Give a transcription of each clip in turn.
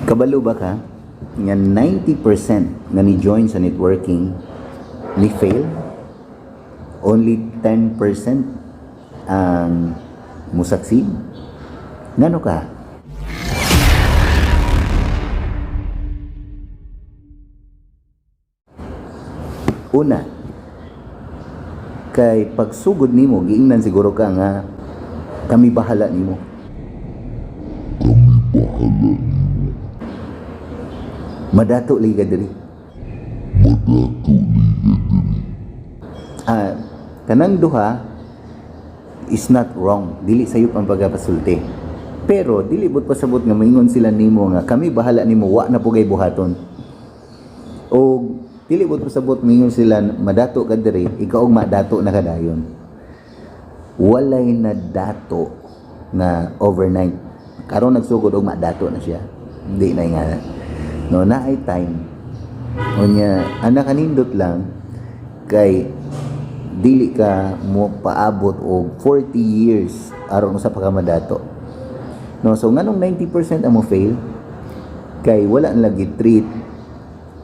Kabalo ba ka nga 90% nga ni join sa networking ni fail? Only 10% ang mo succeed? Ngano ka? Una, kay pagsugod nimo giingnan siguro ka nga kami bahala nimo. Kami bahala nimo. Madato lagi ka diri. Madato lagi ka diri. Kanang duha is not wrong. Dili sayop ang pagapasulti. Pero dili bud pasabot nga moingon sila nimo nga kami bahala nimo, wa na pugay buhaton. O dili bud pasabot moingon sila madato ka diri, ikaw og madato na kadayon. Walay na dato nga overnight. Karon nagsugod og madato na siya. Di na nga. No, naay time. Unya, ana kanindot lang kay dili ka mo paabot og 40 years aron usa pa ka madato. No, so nganong 90% ang mo fail kay wala na lagi treat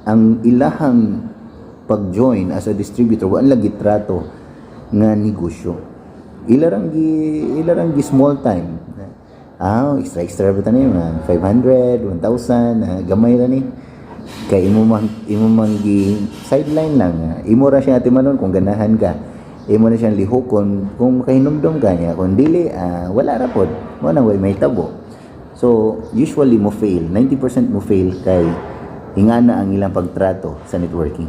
ang ilahang pag-join as a distributor, wala lagi trato nga negosyo. Ilarang gi small time. Extra extra ba tani mga 500, 1,000, gamay ra ni. Kay imo man gi sideline lang. Imo ra siya atimanon kung ganahan ka. Imo na siyang lihokon kung makahinumdom ka niya. Kung dili, wala ra pod. Mo nang way may tabo. So, usually mo fail, 90% mo fail kay ingana ang ilang pagtrato sa networking.